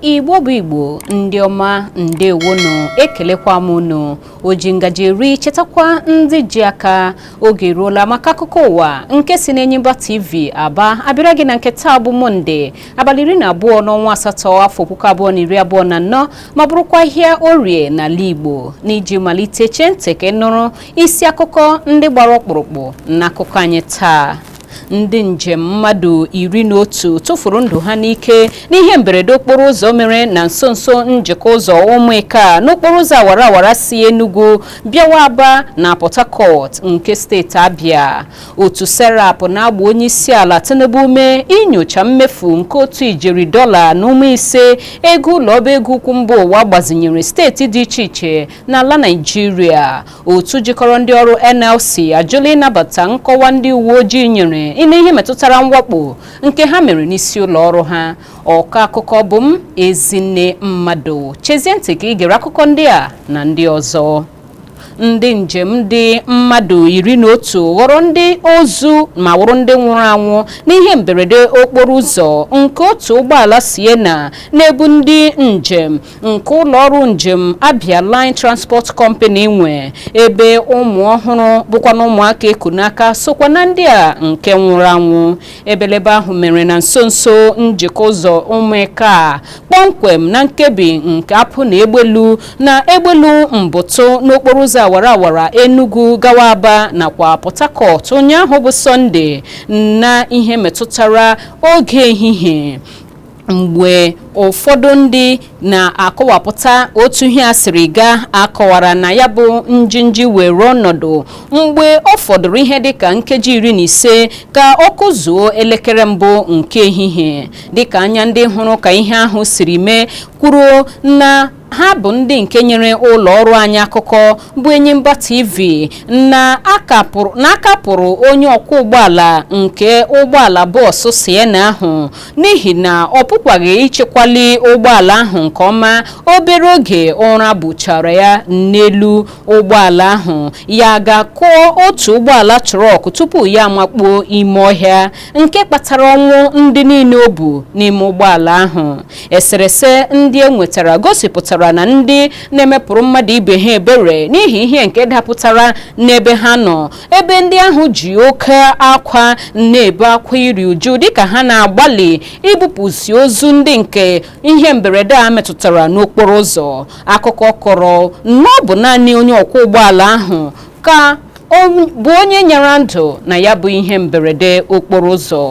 Igbo bụ Igbo, ndị ọma, ndewonụ. Ekelekwa m unu. O ji ngaji eri, chetakwa ndị ji aka. Oge eruola maka akụkọ ụwa nke si n'Enyimba TV Aba abịara gị na nke taa bụ Mọnde, abalị 12 n'ọnwa asatọ, afọ 2024, ma bụrụkwa ahịa Orie n'ala Igbo. N'iji malite, chee ntị ka ị nụrụ isi akụkọ ndị gbara ọkpụrụkpụ n'akụkọ anyị taa. Ndị njem mmadụ 11 tụfuru ndụ ha n'ike n'ihe mberede okporo ụzọ mere na nso nso njikọ ụzọ Ụmụika n'okporo ụzọ awara awara si Enugu bịawa Aba na Port Harcourt nke steeti Abia. Otu Serap na-agba onye isi ala Tinubu ume inyocha mmefu nke $1.5 ijeri ego ụlọ ọba ego ukwu mba ụwa gbazinyere steeti dị iche iche n'ala Naịjirịa. Otu jikọrọ ndị ọrụ NLC ajụla ịnabata nkọwa ndị uwe ojii nyere n'ihe metụtara mwakpo nke ha mere n'isi ụlọ ọrụ ha. Ọkọ akụkọ bụ m, Ezinne Mmadụ. Chezie ntị ka ị gere akụkọ ndị a na ndị ọzọ. Ndị njem dị mmadụ 11 ghọrọ ndị ozu ma wụrụ ndị nwụrụ anwụ n'ihe mberede okporo ụzọ nke otu ụgbọala Sienna na-ebu ndị njem nke ụlọ ọrụ njem Abia Line Transport Company nwe, ebe ụmụ ọhụrụ bụkwa na ụmụaka eku n'aka sokwa na ndị a nke nwụrụ anwụ. Ebelebe ahụ mere na nso nso njikọ ụzọ Ụmụika, kpọmkwem na nkebi nke apụ na Egbelu na Egbelu Mbụtụ n'okporo ụzọ awara awara Enugu gawa Aba nakwa Port Harcourt ụnyaahụ bụ Sọnde, na ihe metụtara oge ehihie. Mgbe ụfọdụ ndị na-akọwapụta otu ihe a siri gaa, akọwara na ya bụ njinji were ọnọdụ mgbe ọ fọdụrụ ihe dịka nkeji 15 ka ọ kụzuo elekere mbụ nke ehihie, dịka anya ndị hụrụ ka ihe ahụ siri mee kwuru na ha bụ ndị nke nyere ụlọ ọrụ anyị akụkọ bụ Enyimba TV na akapụrụ onye ọkwọ ụgbọala nke ụgbọala bọọsụ Sienna ahụ n'ihi na ọ pụkwaghị ịchịkwali ụgbọala ahụ nke ọma. Obere oge ụra buchara ya n'elu ụgbọala ahụ, ya ga-akụọ otu ụgbọala truck tupu ya amakpuo ime ọhịa, nke kpatara ọnwụ ndị niile o bu n'ime ụgbọala ahụ. Eserese ndị e nwetara gosipụtara na ndị na-emepụrụ mmadụ ibe ha ebere n'ihi ihe nke dapụtara n'ebe ha nọ, ebe ndị ahụ ji oke akwa na-ebe akwa iri uju dịka ha na-agbalị ibupụsi ozu ndị nke ihe mberede a metụtara n'okporo ụzọ. Akụkọ kọrọ na ọ bụ naanị onye ọkwọ ụgbọala ahụ ka bụ onye nyere ndụ na ya bụ ihe mberede okporo ụzọ.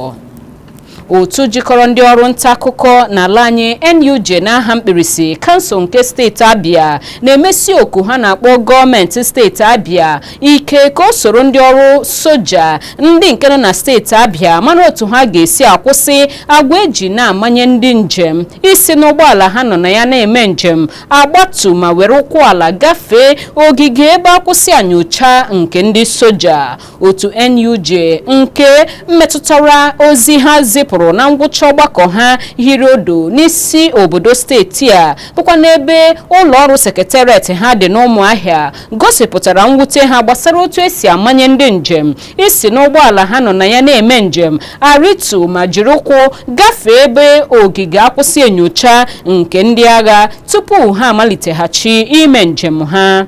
Otu jikọrọ ndị ọrụ nta akụkọ n'ala anyị, NUJ n'aha mkpirisi, kansụl nke steeti Abia na-emesi oku ha na-akpọ gọọmenti steeti Abia ike ka o soro ndị ọrụ soja ndị nke nọ na steeti Abia mara otu ha ga-esi akwụsị agwa eji na-amanye ndị njem isi n'ụgbọala ha nọ na ya na-eme njem agbatu ma were ụkwụ ala gafee ogige ebe akwụsị anyocha nke ndị soja. Otu NUJ nke metụtara ozi ha zipụrụ na ngwụcha ọgbakọ ha hiri odo n'isi obodo steeti a, bụkwa n'ebe ụlọ ọrụ secretariat ha dị n'Ụmụahịa, gosipụtara mwute ha gbasara otu esi amanye ndị njem isi n'ụgbọala ha nọ na ya na-eme njem arịtu ma jiri ụkwụ gafee ebe ogige akwụsị enyocha nke ndị agha tupu ha amaliteghachi ime njem ha.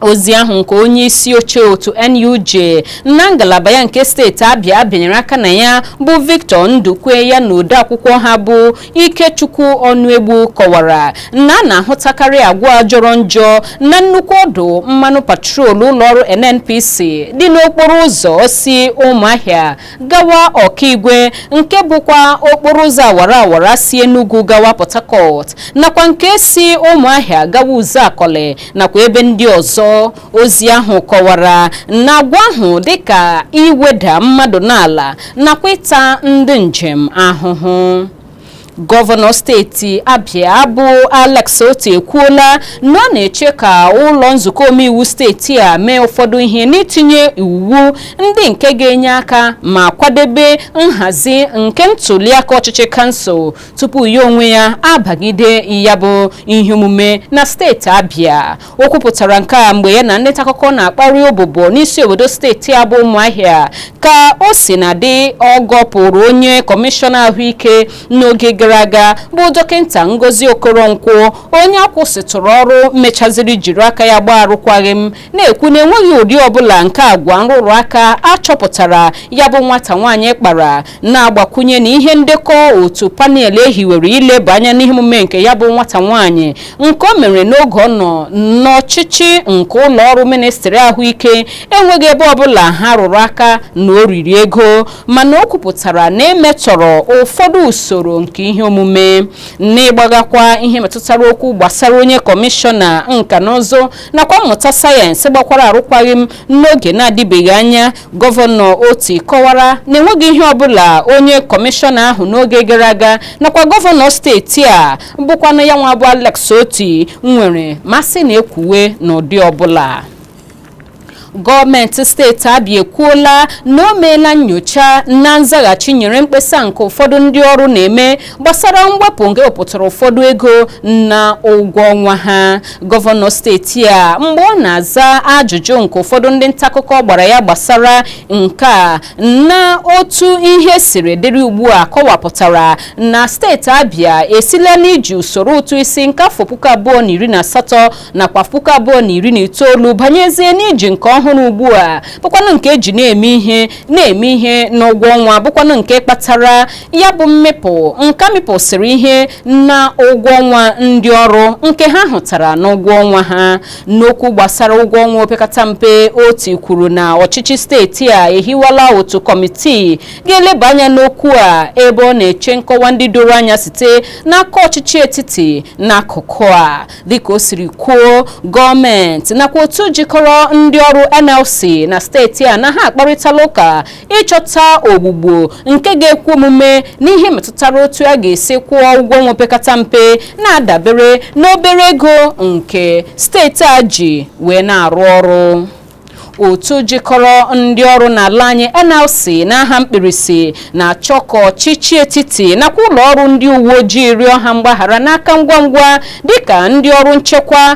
Ozi ahụ nke onye isi oche otu NUJ na ngalaba ya nke steeti Abia bịanyere aka na ya, bụ Victor Ndukwe, ya na odeakwụkwọ ha bụ Ikechukwu Ọnụegbu, kọwara na a na-ahụtakarị agwa jọrọ njọ na nnukwu ọdụ mmanụ patrol ụlọọrụ NNPC dị n'okporo ụzọ si Ụmụahịa gawa Ọkaigwe, nke bụkwa okporo ụzọ awara awara si Enugu gawa Port Harcourt, nakwa nke si Ụmụahịa gawa Uzuakọlị nakwa ebe ndị ọzọ. Ozi ahụ kọwara na agwa ahụ dịka iweda mmadụ n'ala nakwa ịta ndị njem ahụhụ. Gọvanọ steeti Abia bụ Alex Otti ekwuola na ọ na-eche ka ụlọ nzukọ omeiwu steeti a mee ụfọdụ ihe n'itinye iwu ndị nke ga-enye aka ma kwadebe nhazi nke ntuliaka ọchịchị kansụl tupu ya onwe ya abagide ya bụ ihe omume na steeti Abia. O kwupụtara nke a mgbe ya na ndị nta akụkọ na-akparị ụbụbọ n'isi obodo steeti a bụ Ụmụahịa. Ka o si na dị, ọ gọpụrụ onye kọmishọna ahụike n'oge gara aga bụ Dọkịta Ngozi Okoronkwo, onye akwụsịtụrụ ọrụ mechaziri jiri aka ya gbaa arụkwaghịm, na-ekwu na enweghị ụdị ọbụla nke agwa nrụrụ aka achọpụtara ya bụ nwata nwaanyị kpara, na-agbakwunye na ihe ndekọ otu panel ehiwere ileba anya n'ihe omume nke ya bụ nwata nwaanyị nke o mere n'oge ọ nọ n'ọchịchị nke ụlọ ọrụ ministrị ahụike enweghị ebe ọbụla ha rụrụ aka na o riri ego, mana o kwupụtara na emetọrọ ụfọdụ usoro nke ihe omume. N'ịgbaghakwa ihe metụtara okwu gbasara onye kọmishọna nka na ụzụ nakwa mmụta sayensị gbakwara arụkwaghịm n'oge na-adịbeghị anya, Gọvanọ Otti kọwara na enweghị ihe ọbụla onye kọmishọna ahụ n'oge gara aga nakwa gọvanọ steeti a bụkwanụ ya nwa bụ Alex Otti nwere masị na ekwuwe n'ụdị ọbụla. Gọọmenti steeti Abia ekwuola na o meela nyocha na nzaghachi nyere mkpesa nke ụfọdụ ndị ọrụ na-eme gbasara mwepụ nke wepụtara ụfọdụ ego na ụgwọ ọnwa ha. Gọvanọ steeti a, mgbe ọ na-aza ajụjụ nke ụfọdụ ndị nta akụkọ gbara ya gbasara nke a na otu ihe siri dịrị ugbu a, kọwapụtara na steeti Abia esila n'iji usoro ụtụ isi nke afọ 2018 nakwa 2019 banyezie n'iji nke ọhụrụ ugbu a, bụkwanụ nke eji na-eme ihe n'ụgwọ ọnwa, bụkwanụ nke kpatara ya bụ mmepụ nke mịpụsịrị ihe na ụgwọ ọnwa ndị ọrụ nke ha hụtara n'ụgwọ ọnwa ha. N'okwu gbasara ụgwọ ọnwa opekata mpe, Otti kwuru na ọchịchị steeti a ehiwala otu kọmitii ga-eleba anya n'okwu a, ebe ọ na-eche nkọwa ndị doro anya site n'aka ọchịchị etiti n'akụkụ a. Dịka o siri kwuo, gọọmenti nakwa otu jikọrọ ndị ọrụ NLC na steeti a na ha akparịtala ụka ịchọta ogbugbo nke ga-ekwe omume n'ihe metụtara otu a ga-esi kwụọ ụgwọ ọnwa opekata mpe na-adabere n'obere ego nke steeti a ji wee na-arụ ọrụ. Otu jikọrọ ndị ọrụ n'ala anyị NLC n'aha mkpirisi na-achọ ka ọchịchị etiti nakwa ụlọ ọrụ ndị uwe ojii rịọ ha mgbaghara n'aka ngwa ngwa, dịka ndị ọrụ nchekwa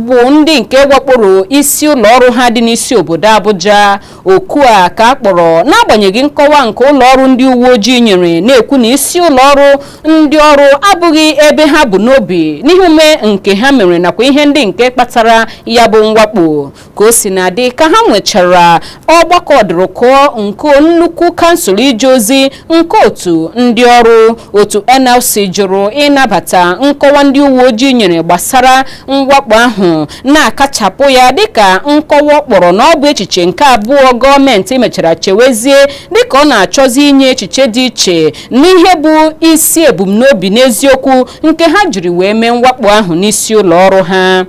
bụ ndị nke wakporo isi ụlọ ọrụ ha dị n'isi obodo Abuja. Oku a ka a kpọrọ n'agbanyeghị nkọwa nke ụlọ ọrụ ndị uwe ojii nyere, na-ekwu na isi ụlọ ọrụ ndị ọrụ abụghị ebe ha bụ n'obi n'ihe ume nke ha mere nakwa ihe ndị nke kpatara ya bụ mwakpo. Ka o si na-adị, ka ha nwechara ọgbakọ ọdụrụkụọ nke nnukwu kansụl ije ozi nke otu ndị ọrụ, otu NLC jụrụ ịnabata nkọwa ndị uwe ojii nyere gbasara mwakpo ahụ, na-akachapụ ya dịka nkọwa ọ kpọrọ na ọ bụ echiche nke abụọ gọọmenti mechara chewezie, dịka ọ na-achọzi inye echiche dị iche n'ihe bụ isi ebumnobi n'eziokwu nke ha jiri wee mee mwakpo ahụ n'isi ụlọ ọrụ ha.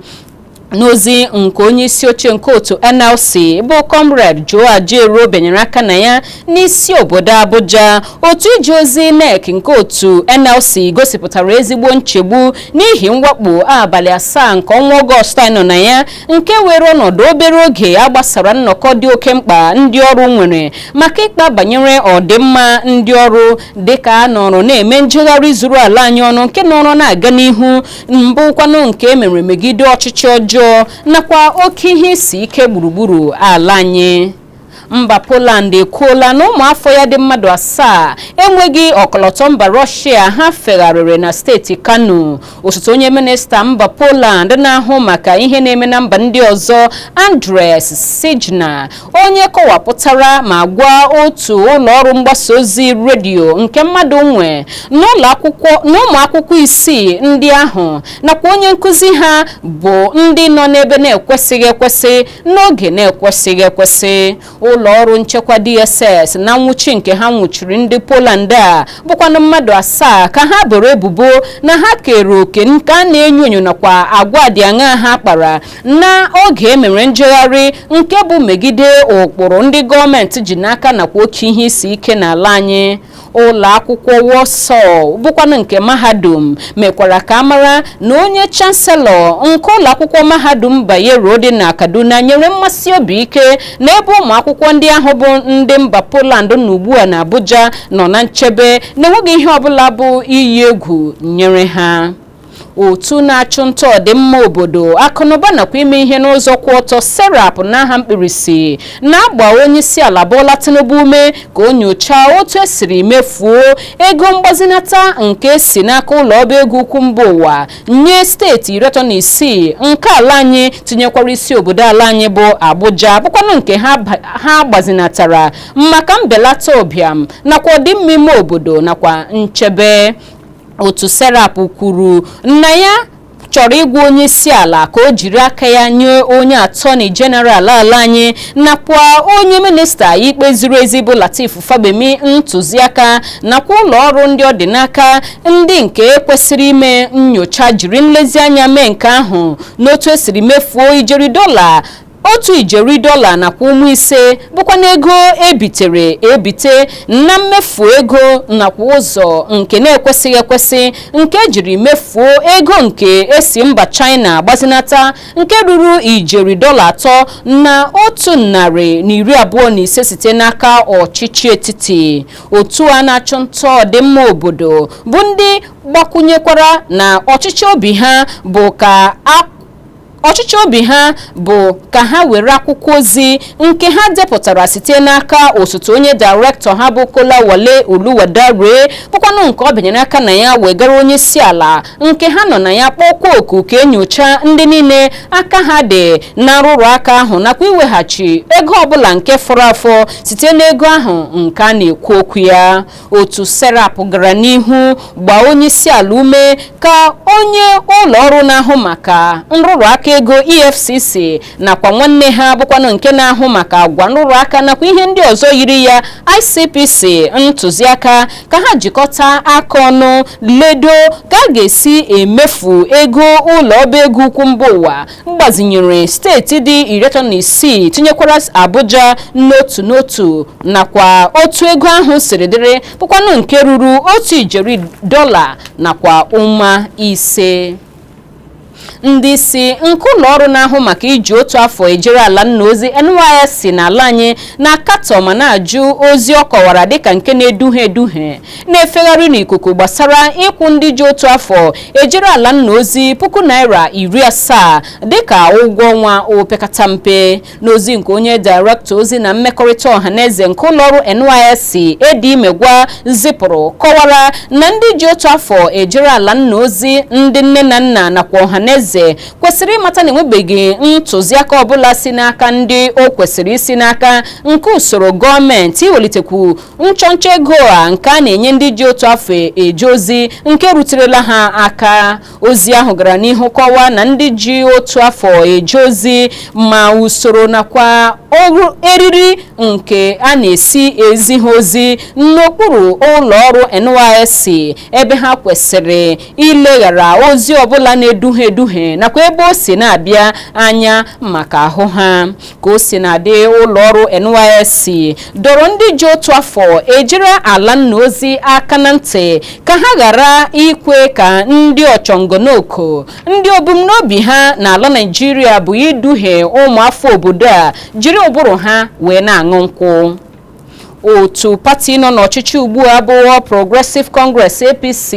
N'ozi nke onye isi oche nke otu NLC bụ Comrade Joe Ajaero benyere aka na ya n'isi obodo Abuja, otu ije ozi NEC nke otu NLC gosipụtara ezigbo nchegbu n'ihi mwakpo abalị 7 nke ọnwa Ọgọst anyị nọ na ya, nke were ọnọdụ obere oge a gbasara nnọkọ dị oke mkpa ndị ọrụ nwere maka ịkpa banyere ọdịmma ndị ọrụ, dịka a nọrọ na-eme njegharị zuru ala anyị ọnụ nke nọrọ na-aga n'ihu mbụ kwanụ nke emere megide ọchịchị ọjọọ nakwa oke ihe isi ike gburugburu ala anyị. Mba Poland ekwuola na ụmụafọ ya dị mmadụ 7 enweghị ọkọlọtọ mba Rọshia ha fegharịrị na steeti Kano. Osote onye minista mba Poland na-ahụ maka ihe na-eme na mba ndị ọzọ, Andrzej Sejna, onye kọwapụtara ma gwa otu ụlọ ọrụ mgbasa ozi redio nke mmadụ nwe na ụmụ akwụkwọ isii ndị ahụ nakwa onye nkụzi ha bụ ndị nọ n'ebe na-ekwesịghị ekwesị n'oge na-ekwesịghị ekwesị. Ụlọ ọrụ nchekwa DSS na nwụchi nke ha nwụchiri ndị Poland a bụkwanụ mmadụ 7 ka ha boro ebubo na ha kere oke nke a na-enyo enyo nakwa agwa dị aṅaa ha kpara n'oge emere njegharị nke bụ megide ụkpụrụ ndị gọọmenti ji n'aka nakwa oke ihe isi ike n'ala anyị. Ụlọ akwụkwọ Warsaw bụkwanụ nke mahadum mekwara ka a mara na onye chancellor nke ụlọ akwụkwọ mahadum Bayero dị na Kaduna nyere mmasị obi ike na ebe ụmụ akwụkwọ ndị ahụ bụ ndị mba Poland nọ ugbu a na Abuja nọ na nchebe, na-enweghị ihe ọbụla bụ iyi egwu nyere ha. Otu na-achụ nta ọdịmma obodo, akụnụba nakwa ime ihe n'ụzọ kwụ ọtọ, SERAP n'aha mkpirisi, na-agba onye isi ala Bola Tinubu ume ka o nyochaa otu esiri mefuo ego mgbazinata nke si n'aka ụlọ ọba ego ukwu mba ụwa nye steeti 36 nke ala anyị, tinyekwara isi obodo ala anyị bụ Abuja, bụkwanụ nke ha gbazinatara maka mbelata ụbịam nakwa ọdịmma ime obodo nakwa nchebe. Otu SERAP kwuru na ya chọrọ ịgwa onye isi ala ka o jiri aka ya nye onye attorney general ala anyị nakwa onye minista ikpe ziri ezi bụ Lateef Fagbemi ntụziaka, nakwa ụlọ ọrụ ndị ọ dị n'aka ndị nke kwesịrị ime nyocha, jiri nlezianya mee nke ahụ n'otu esiri mefuo ijeri dọla $1 nakwa ụmụ 5, bụkwa n'ego ebitere ebite, na mmefu ego nakwa ụzọ nke na-ekwesịghị ekwesị nke ejiri mefuo ego nke esi mba China gbazinata, nke ruru ijeri dọla 325 site n'aka ọchịchị etiti. Otu a na-achụ nta ọdịmma obodo bụ ndị gbakwunyekwara na ọchịchị obi ha bụ ka ha were akwụkwọ ozi nke ha depụtara site n'aka osote onye dairektọ ha bụ Kolawole Oluwadare, bụkwanụ nke ọ bịanyere aka na ya, wegara onye isi ala, nke ha nọ na ya kpọkwa oku ka enyocha ndị niile aka ha dị na nrụrụ aka ahụ nakwa iweghachi ego ọbụla nke fọrọ afọ site n'ego ahụ nke a na-ekwu okwu ya. Otu SERAP gara n'ihu gbaa onye isi ala ume ka onye ụlọ ọrụ na-ahụ maka nrụrụ aka ego, EFCC, nakwa nwanne ha bụkwanụ nke na-ahụ maka agwa nrụrụ aka nakwa ihe ndị ọzọ yiri ya, ICPC, ntụziaka ka ha jikọta aka ọnụ ledo ka a ga-esi emefu ego ụlọ ọba ego ukwu mba ụwa mgbazinyere steeti dị 36 tinyekwara Abuja n'otu n'otu, nakwa otu ego ahụ siri dịrị, bụkwanụ nke ruru 1 ijeri dọla nakwa ụma 5. Ndị isi nke ụlọ ọrụ na-ahụ maka iji otu afọ ejere ala nna ozi, NYSC, n'ala anyị na-akatọ ma na-ajụ ozi ọ kọwara dịka nke na-eduhie eduhie na-efegharị n'ikuku gbasara ịkwụ ndị ji otu afọ ejere ala nna ozi ₦70,000 dịka ụgwọ ọnwa opekata mpe. N'ozi nke onye dairektọ ozi na mmekọrịta ọhaneze nke ụlọọrụ NYSC, Edi Megwa, zipụrụ, kọwara na ndị ji otu afọ ejere ala nna ozi, ndị nne na nna nakwa ọhaneze kwesịrị ịmata na enwebeghị ntụziaka ọbụla si n'aka ndị o kwesịrị isi n'aka nke usoro gọọmenti iwelitekwu nchọnchọ ego a nke a na-enye ndị ji otu afọ eje ozi nke ruterela ha aka. Ozi ahụ gara n'ihu kọwaa na ndị ji otu afọ eje ozi ma usoro nakwa ọrụ eriri nke a na-esi ezi ha ozi n'okpuru ụlọ ọrụ NYSC, ebe ha kwesịrị ileghara ozi ọbụla na-eduhie eduhie nakwa ebe o si na-abịa anya maka ahụ ha. Ka o si na-adị, ụlọ ọrụ NYSC dọrọ ndị ji otu afọ ejere ala nna ozi aka na ntị ka ha ghara ikwe ka ndị ọchọngonoko, ndị ebumnobi ha n'ala Naịjirịa bụ iduhie ụmụafọ obodo a, jiri ụbụrụ ha wee na-aṅụ nkwụ. Otu pati nọ n'ọchịchị ugbu a bụ All Progressive Congress, APC,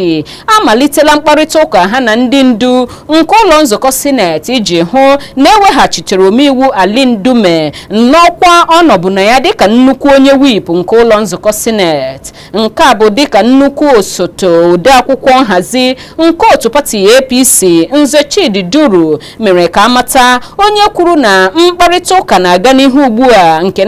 amalitela mkparịta ụka ha na ndị ndu nke ụlọ nzukọ sineti iji hụ na eweghachitere omeiwu Ali Ndume n'ọkwa ọnọbụ na ya dịka nnukwu onye whip nke ụlọ nzukọ sineti. Nke a bụ dịka nnukwu osote odeakwụkwọ nhazi nke otu pati APC, Nze Chidi Duru, mere ka amata, onye kwuru na mkparịta ụka na-aga n'ihu ugbu a nke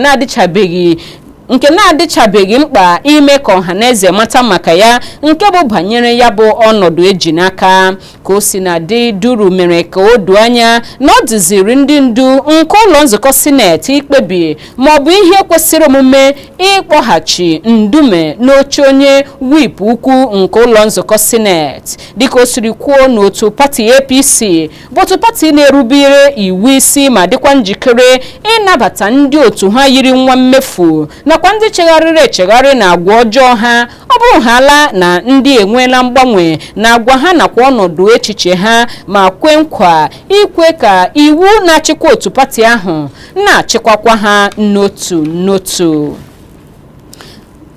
na-adịchabeghị mkpa ime ka ọhaneze mata maka ya, nke bụ banyere ya bụ ọnọdụ eji n'aka. Ka o si na dị, Duru mere ka o doo anya na ọ dịziri ndị ndu nke ụlọ nzukọ sineti ikpebi ma ọ bụ ihe kwesịrị omume ịkpọghachi Ndume n'oche onye whip ukwu nke ụlọ nzukọ sineti. Dịka o siri kwuo, n'otu pati APC bụ otu pati na-erubere iwu isi ma dịkwa njikere ịnabata ndị otu ha yiri nwa mmefu. Nakwa ndị chegharịrị echegharị na agwa ọjọọ ha, ọ bụrụ haala na ndị enweela mgbanwe na agwa ha nakwa ọnọdụ echiche ha, ma kwe nkwa ikwe ka iwu na-achịkwa otu pati ahụ na-achịkwakwa ha n'otu n'otu.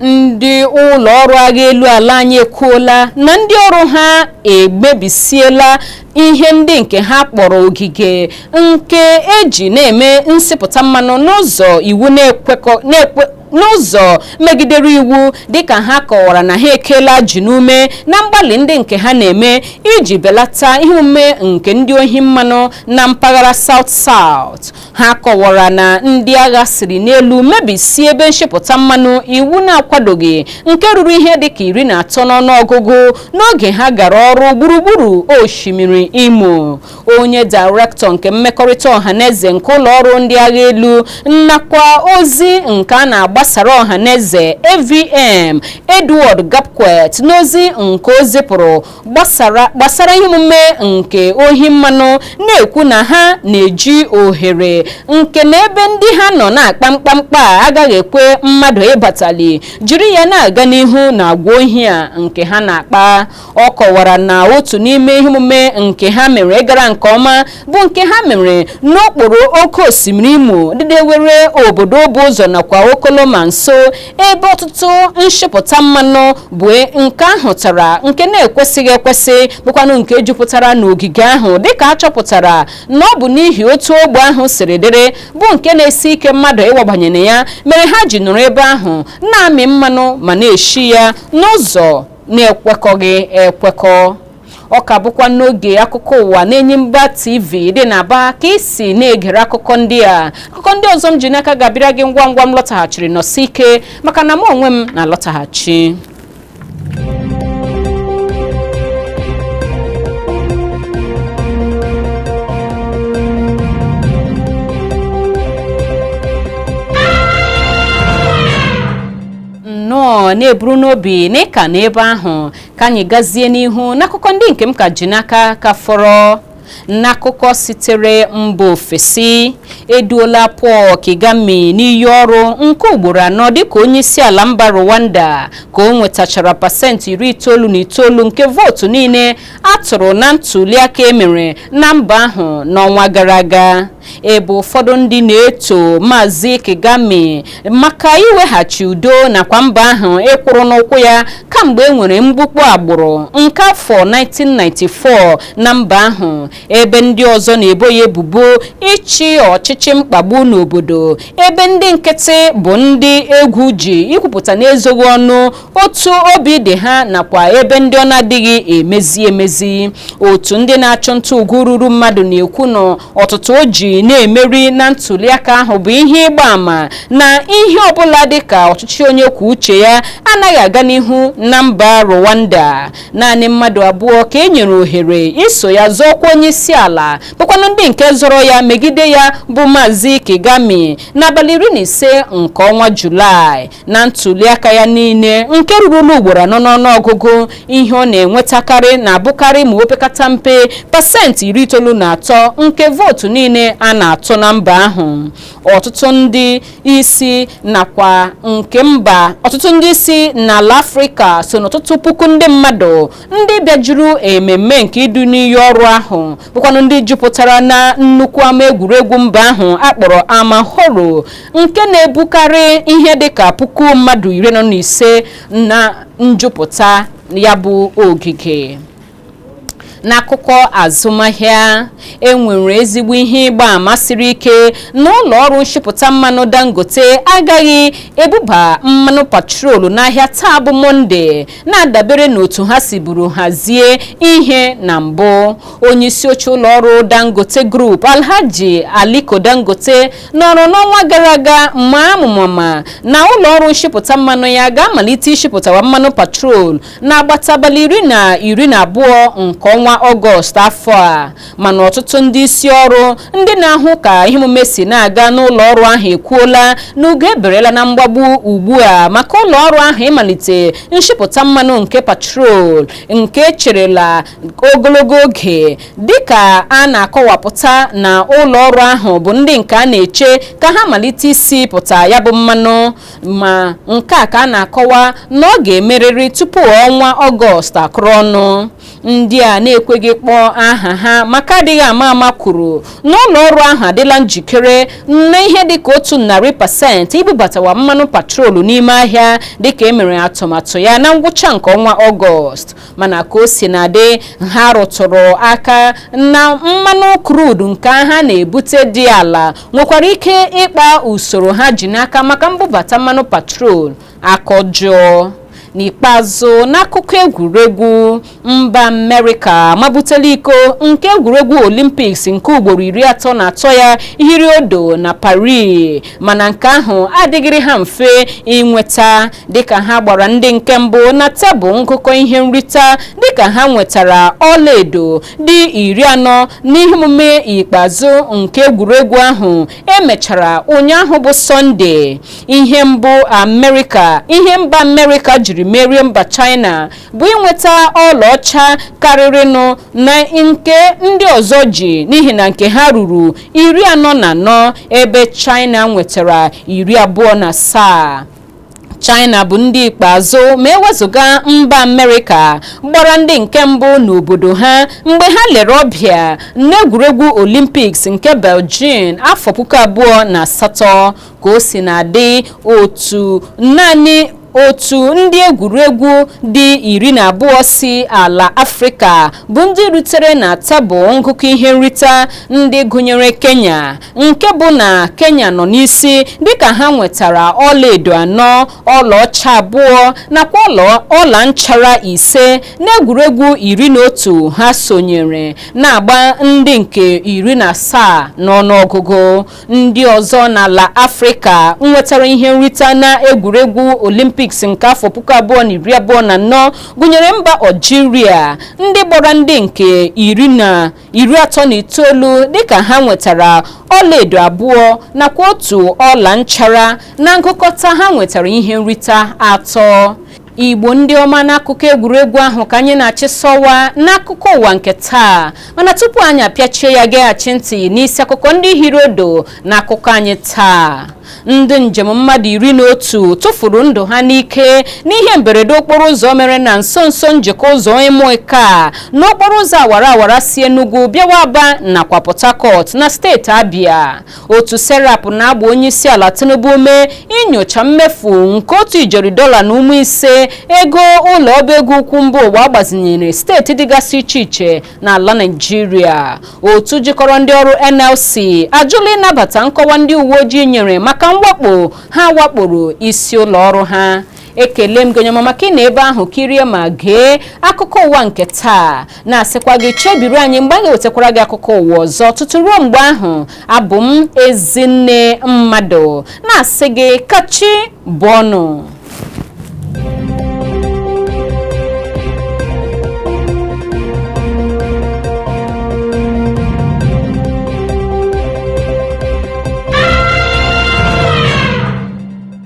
Ndị ụlọ ọrụ agha elu ala anyị ekwuola na ndị ọrụ ha egbebisiela ihe ndị nke ha kpọrọ ogige nke eji na-eme nsịpụta mmanụ n'ụzọ iwu na-ekwekọ na-ekwe n'ụzọ megidere iwu, dịka ha kọwara na ha ekela ji n'ume na mgbalị ndị nke ha na-eme iji belata ihe omume nke ndị ohi mmanụ na mpaghara South South. Ha kọwara na ndị agha siri n'elu mebisie ebe nshịpụta mmanụ iwu na-akwadoghị nke ruru ihe dịka 13 n'ọnụọgụgụ n'oge ha gara ọrụ gburugburu osimiri Imo. Onye dairektọ nke mmekọrịta ọhaneze nke ụlọ ọrụ ndị agha elu nakwa ozi nke a na-agbasara ọhaneze, AVM Edward Gabkwet, n'ozi nke o zipụrụ gbasara ihe omume nke ohi mmanụ, na-ekwu na ha na-eji ohere nke na ebe ndị ha nọ na-akpa mkpamkpa a agaghị ekwe mmadụ ịbatali, jiri ya na-aga n'ihu na agwa ohi a nke ha na-akpa. Ọ kọwara na otu n'ime ihe omume nke ha mere gara nke ọma bụ nke ha mere n'okporo oke osimiri Imo dịdewere obodo bụ ụzọ nakwa Okoloma nso, ebe ọtụtụ nshịpụta mmanụ bụ nke ahụtara nke na-ekwesịghị ekwesị, bụkwanụ nke jupụtara n'ogige ahụ, dịka a chọpụtara na ọ bụ n'ihi otu ogbe ahụ siri dịrị bụ nke na-esi ike mmadụ ịwabanye na ya mere ha ji nọrọ ebe ahụ na-amị mmanụ ma na-eshi ya n'ụzọ na-ekwekọghị ekwekọ. Ọ ka bụkwa n'oge akụkọ ụwa n'Enyimba TV dị n'Aba ka isi na-egere akụkọ ndị a. Akụkọ ndị ọzọ m ji n'aka ga-abịara gị ngwa ngwa m lọtaghachiri. Nọsi ike, maka na mụ onwe m na-alọtaghachi. Nnọọ na-eburu n'obi na ịka n'ebe ahụ ka anyị gazie n'ihu n'akụkọ ndị nke m ka ji n'aka ka fọrọ. N'akụkọ sitere mba ofesi, eduola Paul Kagame n'iyi ọrụ nke ugboro anọ dịka onye isi ala mba Rwanda, ka o nwetachara 99% nke vootu niile a tụrụ na ntuliaka emere na mba ahụ n'ọnwa gara aga. Ebe ụfọdụ ndị na-eto Maazị Kagame maka iweghachi udo nakwa mba ahụ ịkwụrụ n'ụkwụ ya kamgbe e nwere mgbukpọ agbụrụ nke afọ 1994 na mba ahụ, ebe ndị ọzọ na-ebo ya ebubo ịchị ọchịchị mkpagbu n'obodo, ebe ndị nkịtị bụ ndị egwu ji ikwupụta n'ezoghị ọnụ otu obi dị ha nakwa ebe ndị ọ na-adịghị emezi emezi. Otu ndị na-achụ nta ugwu ruru mmadụ na-ekwu na ọtụtụ o ji na-emeri na ntuliaka ahụ bụ ihe ịgba àmà na ihe ọbụla dịka ọchịchị onye kwuo uche ya anaghị aga n'ihu na mba Rwanda. Naanị mmadụ abụọ ka e nyere ohere iso ya zọọkwa onye isi ala, bụkwanụ ndị nke zọrọ ya megide ya bụ Maazị Kagame n'abalị 15 nke ọnwa Julaị. Na ntuliaka ya niile nke rurula ugboro anọ n'ọnụọgụgụ, ihe ọ na-enwetakarị na-abụkarị ma opekata mpe 93% nke vootu niile a na-atụ na mba ahụ. Ọtụtụ ndị isi nakwa nke mba, ọtụtụ ndị isi n'ala Afrịka so n'ọtụtụ puku ndị mmadụ ndị bịajuru ememme nke idu n'iyi ọrụ ahụ, bụkwanụ ndị jupụtara na nnukwu ama egwuregwu mba ahụ akpọrọ Amahoro, nke na-ebukarị ihe dịka puku mmadụ 45 na njupụta ya bụ ogige. N'akụkọ azụmahịa, enwere ezigbo ihe ịgba ama siri ike na ụlọ ọrụ nshịpụta mmanụ Dangote agaghị ebuba mmanụ patrolu n'ahịa taa bụ Mọnde, na-adabere n'otu ha si buru hazie ihe na mbụ. Onye isi oche ụlọ ọrụ Dangote Group, Alhaji Aliko Dangote, nọrọ n'ọnwa gara aga ma amụmama na ụlọ ọrụ nshịpụta mmanụ ya ga-amalite ishipụtawa mmanụ patrol n'agbata abalị 10 na 12 nke ọnwa Ọgọst afọ a. Mana ọtụtụ ndị isi ọrụ ndị na-ahụ ka ihe omume si na-aga n'ụlọ ọrụ ahụ ekwuola na ugo eberela na mgbagbu ugbu a maka ụlọ ọrụ ahụ ịmalite nshipụta mmanụ nke patrol nke cherela ogologo oge, dịka a na-akọwapụta na ụlọ ọrụ ahụ bụ ndị nke a na-eche ka ha malite isi pụta ya bụ mmanụ. Ma nke a ka a na-akọwa na ọ ga-emerịrị tupu ọnwa Ọgọst akụrụ ọnụ. Ndị a na-ekweghị kpọọ aha ha maka adịghị ama ama kwuru na ụlọ ọrụ ahụ adịla njikere na ihe dịka 100% ibubatawa mmanụ patrolu n'ime ahịa dịka e mere atụmatụ ya na ngwụcha nke ọnwa Ọgọst. Mana ka o si na-adị, ha rụtụrụ aka na mmanụ crude nke ha na-ebute dị ala nwekwara ike ịkpa usoro ha ji n'aka maka mbubata mmanụ patrol aka ọjọọ. N'ikpeazụ, n'akụkọ egwuregwu, mba Amerịka mabutela iko nke egwuregwu Olympics nke ugboro 33 ya hiri odo na Paris, mana nke ahụ adịghịrị ha mfe inweta dịka ha gbara ndị nke mbụ na tebụl ngụkọ ihe nrita, dịka ha nwetara ọlaedo dị 40 n'ihe omume ikpeazụ nke egwuregwu ahụ emechara ụnyaahụ bụ Sọnde. Ihe mbụ Amerịka ihe mba Amerịka jiri merie mba China bụ inweta ọlaọcha karịrịnụ na nke ndị ọzọ ji, n'ihi na nke ha ruru 44 ebe China nwetara 27. China bụ ndị ikpeazụ ma ewezụga mba Amerịka gbara ndị nke mbụ n'obodo ha mgbe ha lere ọbịa n'egwuregwu Olympics nke Beijing afọ 2008. Ka o si na-adị, otu naanị otu ndị egwuregwu dị 12 si ala Afrịka bụ ndị rutere na tebụl ngụkọ ihe nrita, ndị gụnyere Kenya, nke bụ na Kenya nọ n'isi dịka ha nwetara ọlaedo anọ, ọlaọcha abụọ nakwa ọla nchara ise n'egwuregwu 11 ha sonyere, na-agba ndị nke 17 n'ọnụọgụgụ. Ndị ọzọ n'ala Afrịka nwetara ihe nrita na egwuregwu Olympics nke afọ 2024 gụnyere mba Algeria, ndị gbara ndị nke 39 dịka ha nwetara ọlaedo abụọ nakwa otu ọla nchara. Na ngụkọta, ha nwetara ihe nrita atọ. Igbo ndị ọma, n'akụkọ egwuregwu ahụ ka anyị na-achịsọwa n'akụkọ ụwa nke taa. Mana tupu anyị apịachie ya, geghachi ntị n'isi akụkọ ndị hiri odo n'akụkọ anyị taa. Ndị njem mmadụ 11 tụfuru ndụ ha n'ike n'ihe mberede okporo ụzọ mere na nso nso njikọ ụzọ Ịmụịka n'okporo ụzọ awara awara si Enugu bịawa Aba nakwa Port Harcourt na steeti Abia. Otu Serap na-agba onye isi ala Tinubu ume inyocha mmefu nke $1.5 ijeri ego ụlọ ọba ego ukwu mba ụwa gbazinyere steeti dịgasị iche iche n'ala Naịjirịa. Otu jikọrọ ndị ọrụ NLC ajụla ịnabata nkọwa ndị uwe ojii nyere maka mwakpo ha wakporo isi ụlọ ọrụ ha. Ekele m gị, onye ọma, maka ị na ebe ahụ kirie ma gee akụkọ ụwa nke taa, na-asịkwa gị chebiri anyị mgbe anyị ga-ewetakwara gị akụkọ ụwa ọzọ. Tutu ruo mgbe ahụ, abụ m Ezinne Mmadụ, na-asị gị kachi bụ ọnụ.